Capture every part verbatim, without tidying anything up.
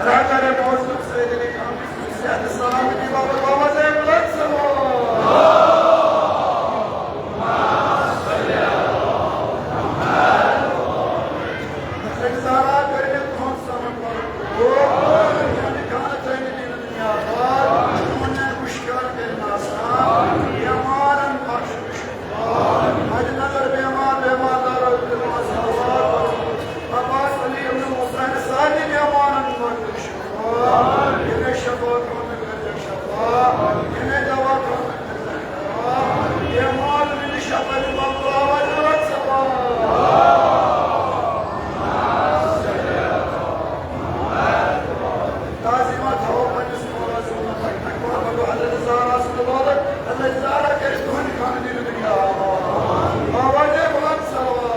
برادر موجود سید علی خان صحت سلامتی باپتھ آواز ہے بلند سلام۔ زارا کٔرِتھ تُہُنٛد سمن پرو۔ یعنی کانٛہہ تۄہہِ نہٕ دِنہٕ دُنیا دار، تِمن ہُشیار کٔرِتھ آسان، بٮ۪مارن بخش۔ مد نظر بیمار، بیمار دارو تِم آسان۔ عباس علی ابن حسین سارے بیمارن منٛز شفا۔ ییٚمے شفا کٔرِتھ کٔرِتھ شفا۔ ییٚمے دوا کٔرِتھ کٔرِتھ شفا۔ بیمار منٛز شفا دِوان تہٕ آواز دِوان شفا۔ تعظیمہ تھاوو پننِس مولا سُنٛد۔ اکبر بنو حضرت زہرا سُنٛد لولہٕ۔ حضرت زہرا کٔرِتھ تُہنٛدِ خانہٕ دِنہٕ دُنیا آباد۔ آواز دے بلند صلوات۔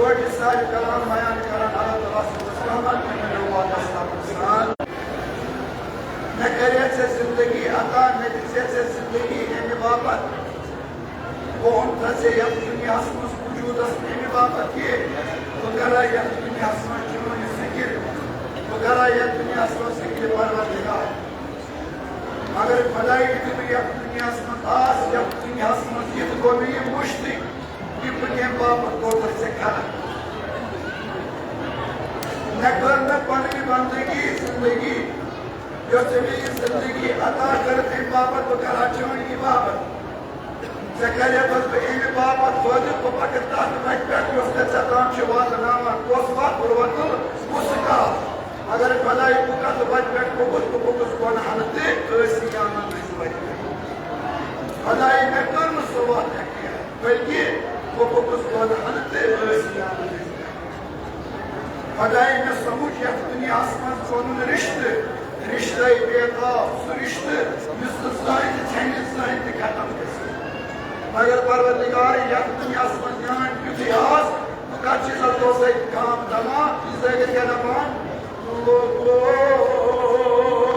سارے کلام بیان کران، اللہ تعالیٰ سٕنٛدِس رحمت کٔرِتھ مےٚ واتس تام انسان۔ مےٚ کریے ژےٚ زندگی عطا، مےٚ دِژے ژےٚ زندگی اَمہِ باپتھ۔ بہٕ اوٚنتھَے ژےٚ یَتھ دُنیاہَس منٛز وجوٗدَس اَمہِ باپتھ کہِ بہٕ کَرٕ یَتھ دُنیاہَس منٛز چٲنۍ ذِکِر، بہٕ کَرٕ یَتھ دُنیاہَس منٛز ذِکرِ پروردگار۔ مگر خۄداے، یُتھُے بہٕ یَتھ دُنیاہَس منٛز آس، یَتھ دُنیاہَس منٛز یِتھ گوٚو مےٚ یہِ مُشتٕے، یہِ بہٕ کَمہِ باپتھ کوٚرُتھ ژےٚ خلق؟ مےٚ کٔر نہٕ پنٕنۍ بندگی زندگی، یۄس ژےٚ مےٚ یہِ زندگی عطا کٔرٕتھ، اَمہِ باپتھ بہٕ کرٕ ہا چٲنۍ عبادت۔ ژےٚ کریتھس بہٕ اَمہِ باپتھ پٲدٕ، بہٕ پکہٕ تتھ وتہِ پٮ۪ٹھ، یۄس مےٚ ژےٚ تام چھِ واتناوان، کۄس وتھ؟ اُروَتُل وُثقیٰ۔ مگر خۄداے، بہٕ کتھ وتہِ پٮ۪ٹھ پوٚکُس؟ بہٕ پوٚکُس گۄنہن تہٕ عٲصیانن ہٕنٛزِ وتہِ پٮ۪ٹھ۔ خۄداے، مےٚ کٔر نہٕ سۄ وتھ اختیار، بلکہِ بہٕ پوٚکُس گۄنہن تہٕ عٲصیانن ہٕنٛزِ وتہِ۔ خۄداے، مےٚ سمجھ یتھ دُنیاہس منٛز پنُن رشتہٕ، رشتے بے تاب، سُہ رشتہٕ یُس نہٕ زٕہٕنۍ تہِ ژھٮ۪نہِ، زٕہٕنۍ تہِ ختم گژھِ۔ مگر پروردگار، یتھ دُنیاہس منٛز میٲنۍ یُتھُے آس، بہٕ کتھ چیٖزس گوٚو سۭتۍ کام دپان، یہِ زٲگِتھ کیٛاہ دپان؟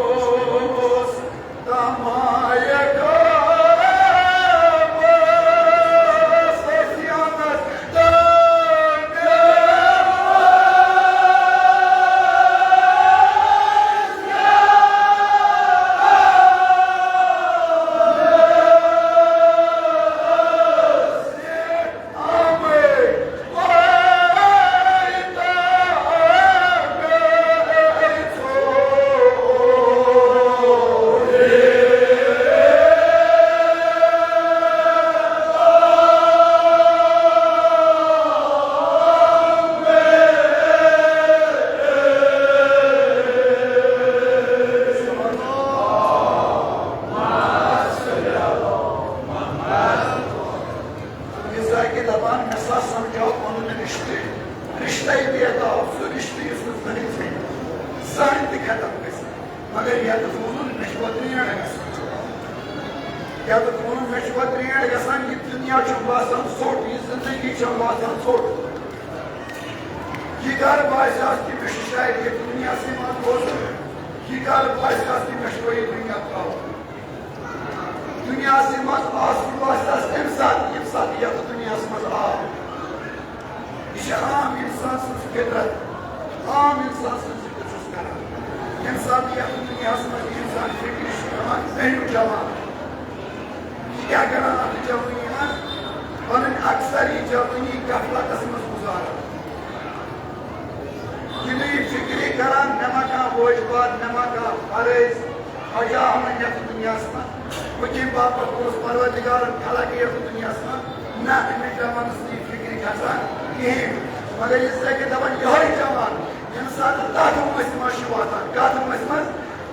لوگوس تمایہ کا بس سیانس یہِ زاکہِ دپان، مےٚ سا سمجھاو پنُن رشتہٕ، رشتے بے تاب، سُہ رشتہٕ یُس نہٕ زٕہٕنۍ ژھٮ۪نہِ، زٕہٕنۍ تہِ ختم گژھِ۔ مگر یتھ ووٚنُن، مےٚ چھُ وۄنۍ ترٛیٚنٛڈ گژھان۔ یتھ ووٚنُن، مےٚ چھُ وۄنۍ ترٛیٚنٛڈ گژھان، یہِ دُنیا چھُ باسان ژھوٚٹ، یہِ زندگی چھےٚ باسان ژھوٚٹ۔ یہِ کر باسیٚس کہِ مےٚ چھُ شاید یتھ دُنیاہسٕے منٛز روزُن، یہِ کر باسیٚس کہِ مےٚ چھُ وۄنۍ یہِ دُنیا ترٛاوُن۔ دُنیاہسٕے منٛز آسُن باسیٚس تمہِ ساتہٕ، ییٚمہِ ساتہٕ یتھ دُنیاہس منٛز آو۔ یہِ چھِ عام انسان سٕنٛز فطرت، عام انسان سٕنٛز فطرت چھُس کران۔ ییٚمہِ ساتہٕ یتھ دُنیاہس منٛز یہِ انسان فکرِ چھُ پٮ۪وان، بہنیُک جوان، یہِ کیٛاہ کران اتھ جوٲنی منٛز؟ پنٕنۍ اکثر یہِ جوٲنی غفلتس منٛز گُزاران۔ یہِ نہٕ یہِ فکرِ کران، مےٚ ما کانٛہہ وٲجبات، مےٚ ما کانٛہہ فرٲیض بجاو وۄنۍ یتھ دُنیاہس منٛز۔ بہٕ کمہِ باپتھ گوٚوُس پروردگارن خلق یتھ دُنیاہس منٛز؟ نہ، أمِس جوانس نہٕ یہِ فکرِ کھسان کِہیٖنۍ۔ مگر یہِ زٲکہِ دپان، یِہوٚے جوان، ییٚمہِ ساتہٕ تتھ وٲنٛسہِ منٛز چھُ واتان، کتھ وٲنٛسہِ منٛز؟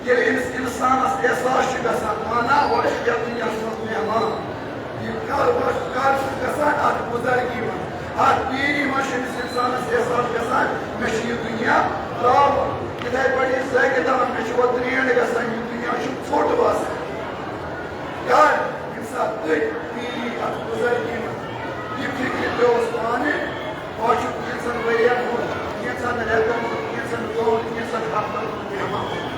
ییٚلہِ أمِس انسانس احساس چھُ گژھان، مانا، وۄنۍ چھُ یتھ دُنیاہس منٛز مہمان۔ یہِ کر، وۄنۍ کر چھُ گژھان اتھ بُزرگی منٛز، اتھ پیٖری منٛز چھُ أمِس انسانس احساس گژھان، مےٚ چھُ یہِ دُنیا ترٛاوُن۔ یِتھے پٲٹھۍ یہِ زٲکہِ دپان، مےٚ چھُ وۄنۍ ترٛیٚنٛڈ گژھان، یہِ دُنیا چھُ ژھوٚٹ باسان۔ کر؟ ییٚمہِ ساتہٕ أتھۍ پیٖری اتھ بُزرگی منٛز یہِ فِکرِ پیوس پانہٕ، بہٕ چھُس کینٛژن ؤرین ہُنٛد، کینٛژن رٮ۪تن ہُنٛد، کینٛژن دۄہن، کینٛژن ہفتن ہُنٛد مہمان۔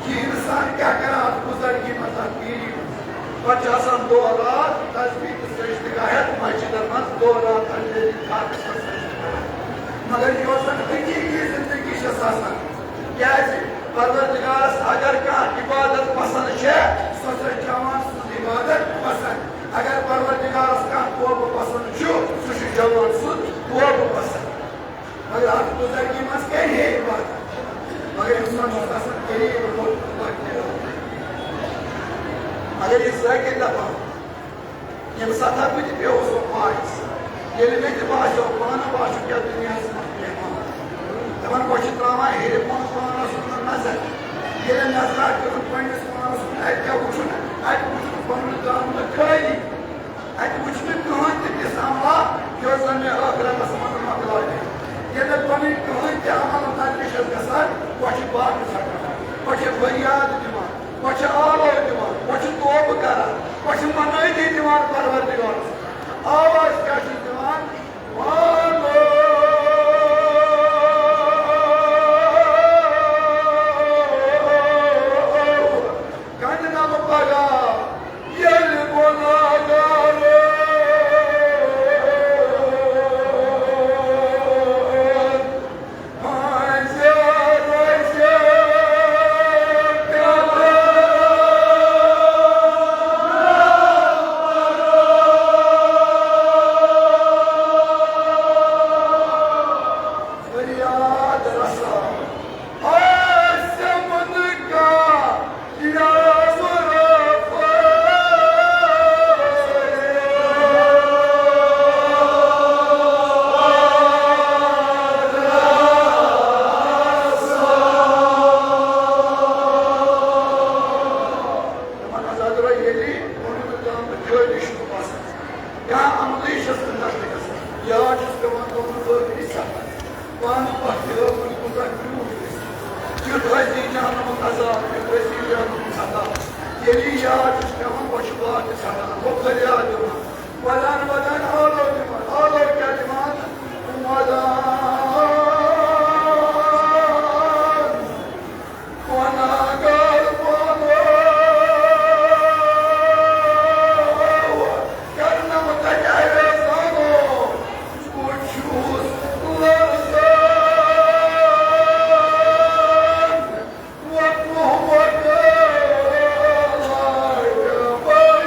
یہِ انسان کیٛاہ کران اتھ بُزرگی منٛز، اتھ پیٖری منٛز؟ پتہٕ چھُ آسان دۄہ راتھ تسبیح تہٕ سجدٕ گاہس مسجدن منٛز، دۄہ راتھ اندھیری خاکس منٛز سجدٕ کران۔ مگر یۄس زن حقیقی زندگی چھس آسان، کیازِ؟ پروردگارس اگر کانٛہہ عبادت پسند چھےٚ، سۄ چھےٚ جوان سٕنٛز عبادت پسند۔ اگر پروردگارس کانٛہہ توبہٕ پسند چھُ، سُہ چھُ جوان سُنٛد توبہٕ پسند۔ مگر اتھ بُزرگی منٛز کَرِ ہے عبادت، مگر انسان چھُ آسان غریب، لۄت، لۄت۔ مگر یہِ زٲکِر دپان، ییٚمہِ ساتہٕ بہٕ تہِ پیوس وۄنۍ پاے، ییٚلہِ مےٚ تہِ باسیو، پانہٕ باسیو، یَتھ دُنیاہَس منٛز مہمان۔ دَپان، بہٕ چھُس ترٛاوان ہیٚرِ بۄن پانَس کُن نظر۔ ییٚلہِ نظرا کٔرٕم پنٛنِس پانَس کُن، اَتہِ کیٛاہ وُچھُن؟ اَتہِ وُچھُن پَنُن درٛامُت خٲلی۔ اَتہِ وُچھ مےٚ کٕہٕنۍ تہِ تِژھ عملا، یۄس زَن مےٚ ٲخرَتَس منٛز مۄکلاوِ۔ ییٚلہِ مےٚ پَنٕنۍ کٕہٕنۍ تہِ عمل نظرِ چھَس گژھان، بہٕ چھُس باقٕے ژَٹان۔ بہٕ چھُس فریاد دِوان۔ پتہٕ چھِ آلو دِوان، پتہٕ چھِ توبہٕ کران، پتہٕ چھِ منٲدی دِوان پروردگارس۔ آواز کیٛاہ چھِ دِوان؟ وَنُن۔ یُتھ ٲسی جہنمُک عذاب، یُتھ ٲسی جہنمُک عذاب۔ ییٚلہِ یہِ یاد چھُ پٮ۪وان، بہٕ چھُس واپس ژھانڈان، بہٕ فریاد دِوان۔ ودان، ودان، آلو دِوان، آلو کیٛاہ دِوان؟ ودان۔ گۄناہگار پانہٕ کرنہٕ مُتعلق اعلان گوٚو، بہٕ چھُس لرزان۔ وَقُوَّتُ اللَّهِ أَكْبَرُ۔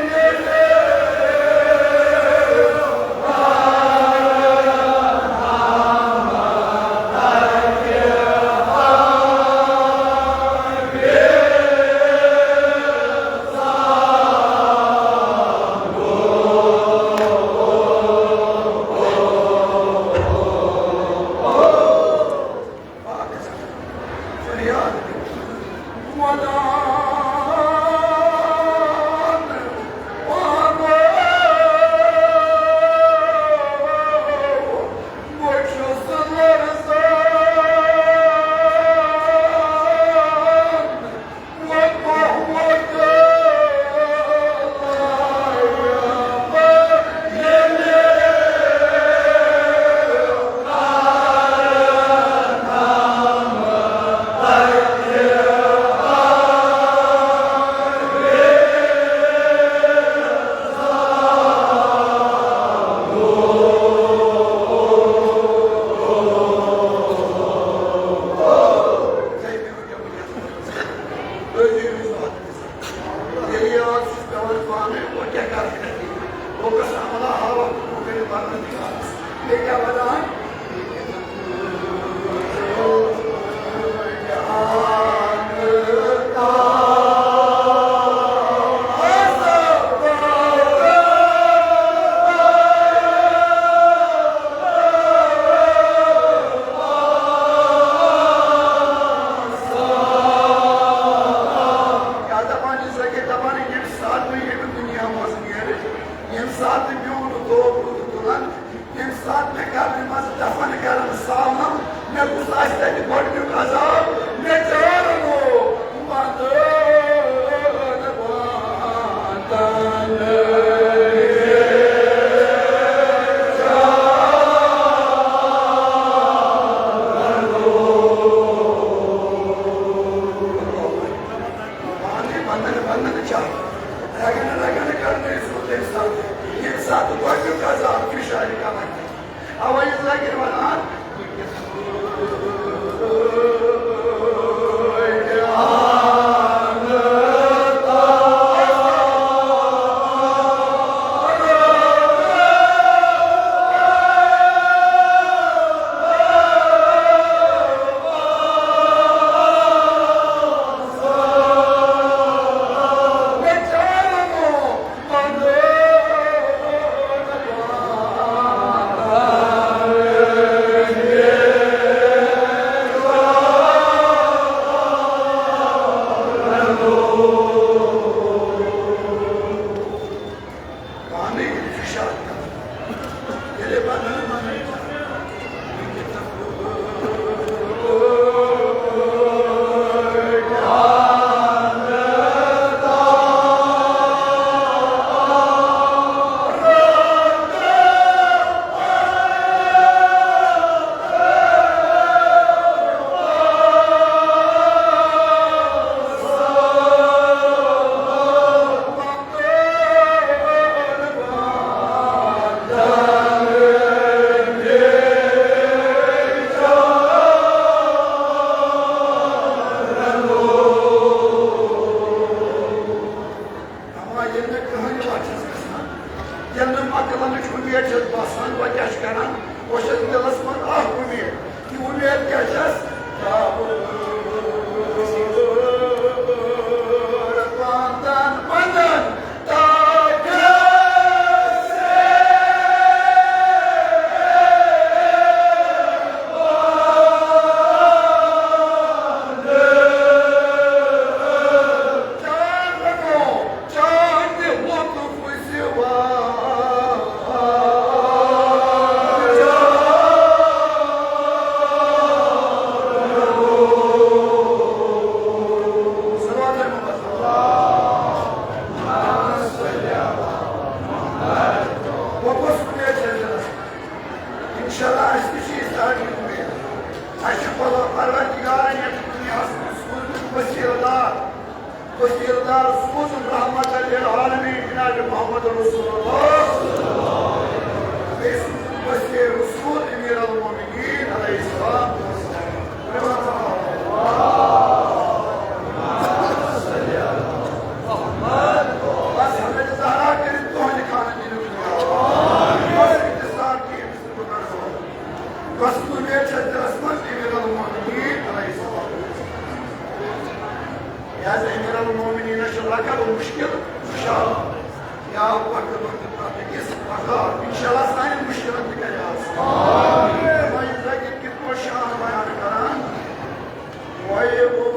فریاد۔ ودان۔ بہٕ چھُس لرزان۔ ییٚلہِ یاد چھُس پٮ۪وان پانہٕ، بہٕ کیٛاہ کَرٕ؟ بہٕ گژھٕ عملہ ہاوَکھ، بہٕ کَرٕ پَنُن یاد۔ بیٚیہِ کیٛاہ وَنان؟ کیٛاہ دَپان چھِ سۄ کہِ دَپان ییٚمہِ ساتہٕ بہٕ ییٚمہِ دُنیا منٛز نیرٕ، ییٚمہِ ساتہٕ میون روح روٗد تُلان، ییٚمہِ ساتہٕ مےٚ قبرِ منٛز دفن کرن سالم، مےٚ کُس آسہِ تَتہِ گۄڈٕنیُک عذاب؟ مےٚ ژارنو وطن وطن۔ پانے ونن ونن چھا، رگن رگن کرنے سو تمہِ ساتہٕ، ییٚمہِ ساتہٕ گۄڈنیُک عذاب چھُ شاعرِ کمن۔ اوے ذاکر ونان۔ رسول اللہ، اس وسیع رسول امیر المومنین علیہ السلام۔ بس حضرت زہرا کٔرِتھ تُہنٛدِ خانہٕ دِنُک دُعا۔ بس اختصار کٔرِتھ۔ بس اُمید چھےٚ دِلس منٛز امیر المومنین علیہ السلام۔ یہِ حظ امیر المومنینس چھُ لقب مشکل کشا۔ یا وقت وقت پتہٕ أکِس پگاہ انشاءاللہ سانٮ۪ن مشکلن تہِ کرِ آسان۔ وۄنۍ لگہِ کِتھ پٲٹھۍ شاہ بیان کران۔ وۄنۍ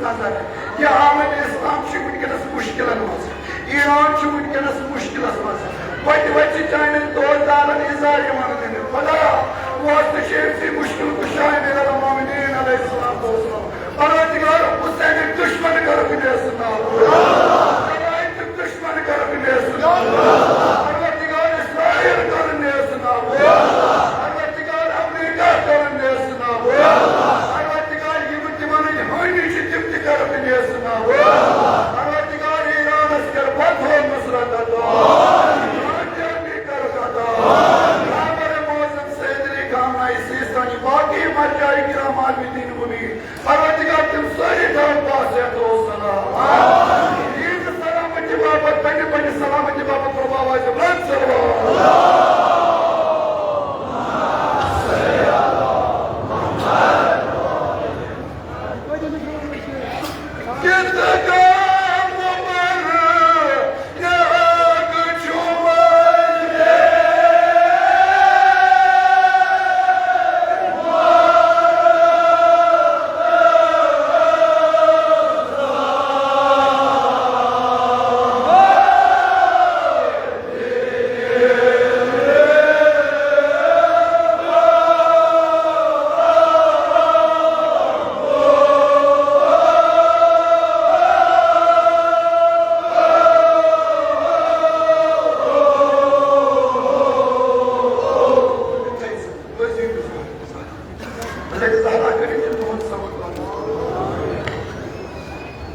نظر۔ یہِ عالم اسلام چھُ وٕنکیٚنَس مُشکِلَن منٛز، ایران چھُ وٕنکیٚنَس مُشکِلَس منٛز۔ وَتہِ وَتہِ چھِ چانٮ۪ن دوستدارَن اظہار یِوان دِنہٕ، خۄدایا، واسطہٕ چھُ أمۍ سٕے مُشکِل کُشا امیر المومنین علیہ الصلوۃ والسلام۔ پروردگار، حسینٕکۍ دُشمَن کَرُکھ نیست نابود۔ دُشمن کَرُکھ نیست نابود۔ پروردگار، اسرائیل کَرُن نیست نابود۔ پروردگار، امریکہ کَرُن نیست نابود۔ پروردگار، یِم تِمن ہٕنٛدۍ حٲمی چھِ، تِم تہِ کَرُکھ نیست نابود۔ پروردگار، ایرانس کر فتح و نصرت عطا۔ ایران تہِ کَرُکھ عطا۔ پیغمبر معظم سید علی خامنہ ای سیستانی باقی مرجع کرام عالم دین مبین۔ پروردگار، تِم سٲری تھاوُن باصحت و سلام۔ عیٖد سلامتی باپتھ، پننہِ پننہِ سلامتی باپتھ پرو آواز بلند صلوات۔ کِتھ کٔنۍ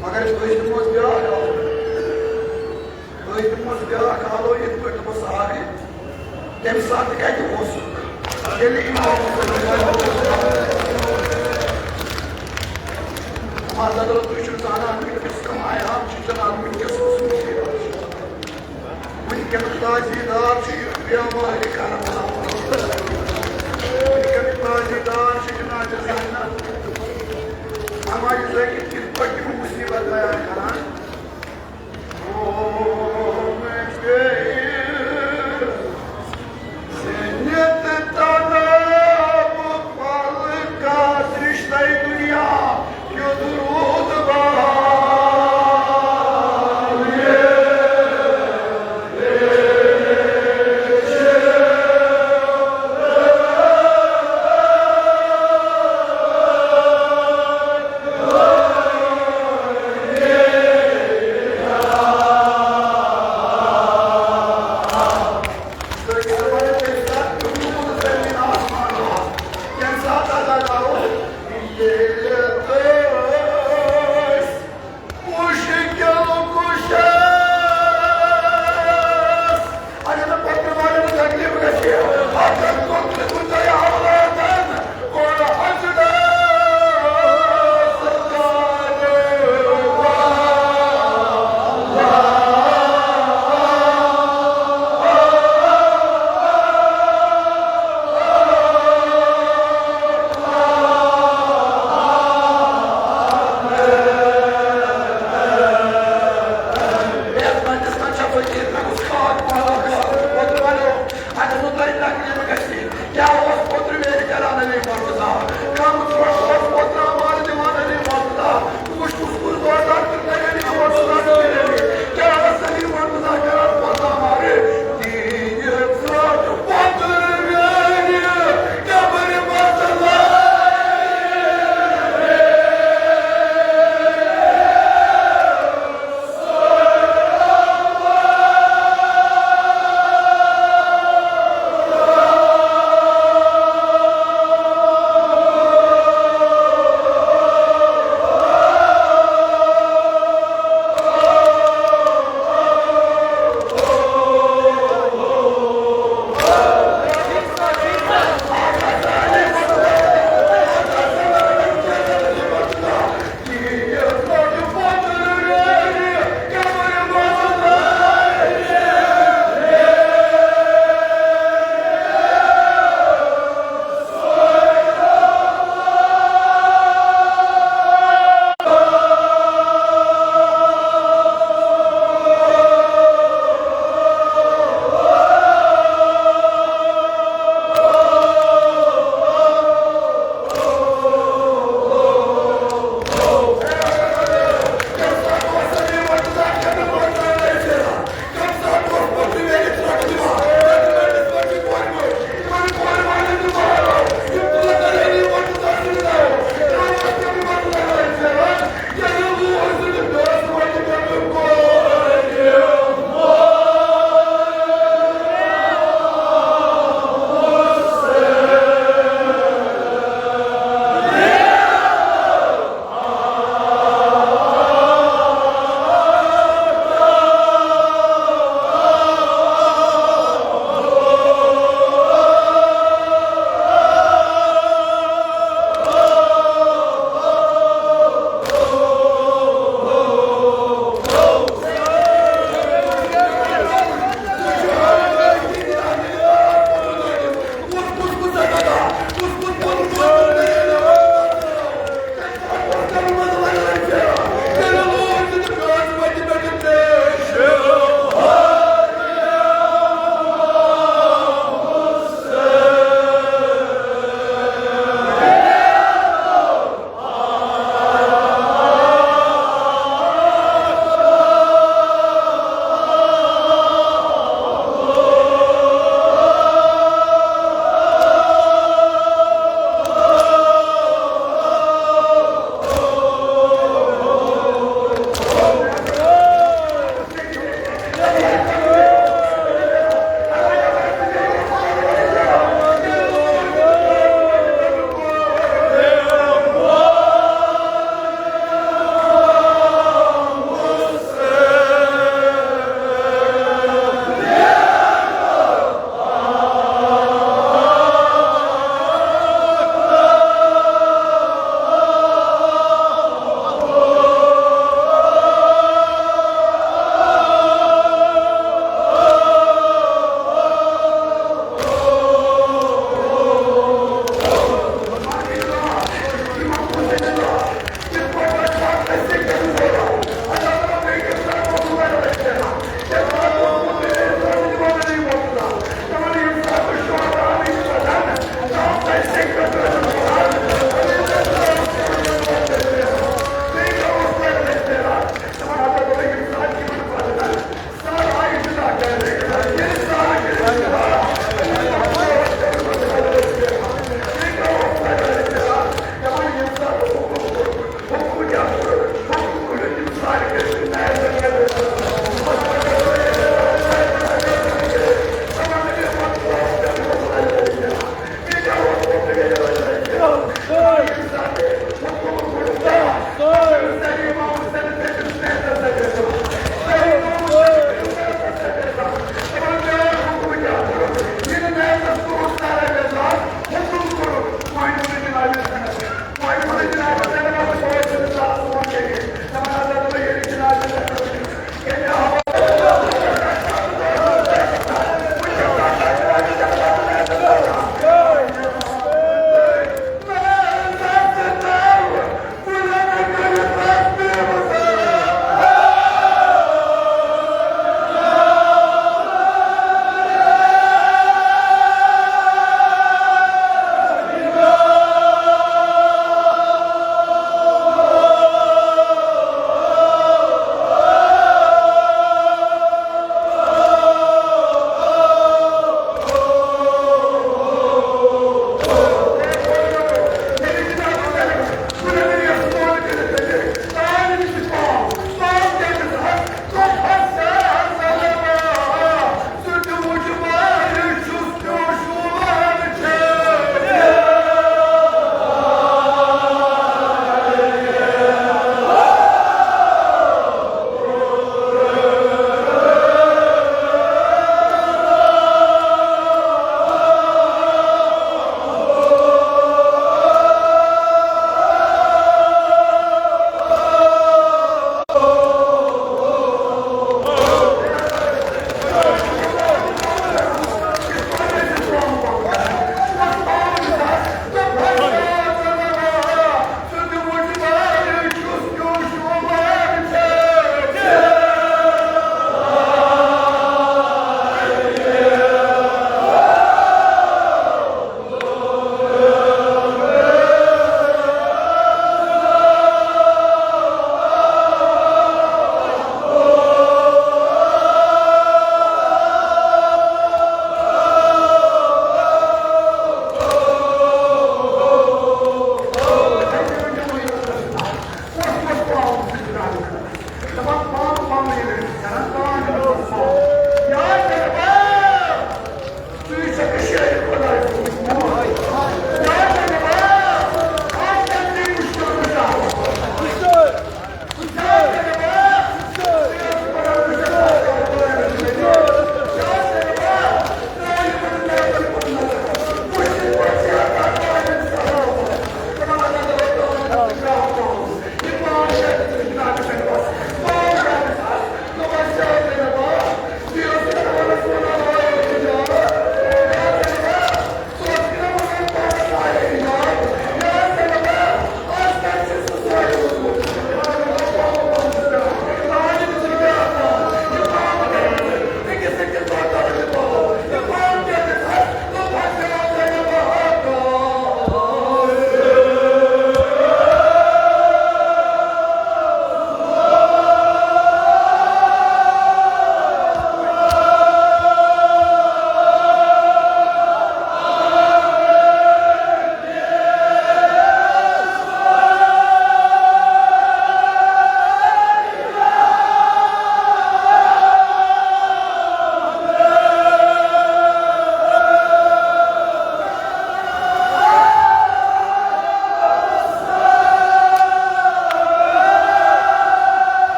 مگر أسۍ دِمو بیٛاکھ عالم۔ أسۍ دِمو بیٛاکھ عالم، یِتھ پٲٹھۍ دوٚپُس آخر۔ تَمہِ ساتہٕ کَتہِ اوسُکھ؟ ییٚلہِ امام حسین، مگر حضرت، تُہۍ چھِو زانان، وٕنکیٚس کَم آیات چھِ چلان، وٕنکیٚس اوس نہٕ یہِ۔ وٕنکیٚنُک تازیٖدار چھُ یہِ بیمارِ کربلا۔ وٕنکیٚنُک تازیٖدار چھُ جنازِ زینب۔ اما یہِ زٲنِتھ کِتھ پٲٹھۍ یِم مُصیبت بیان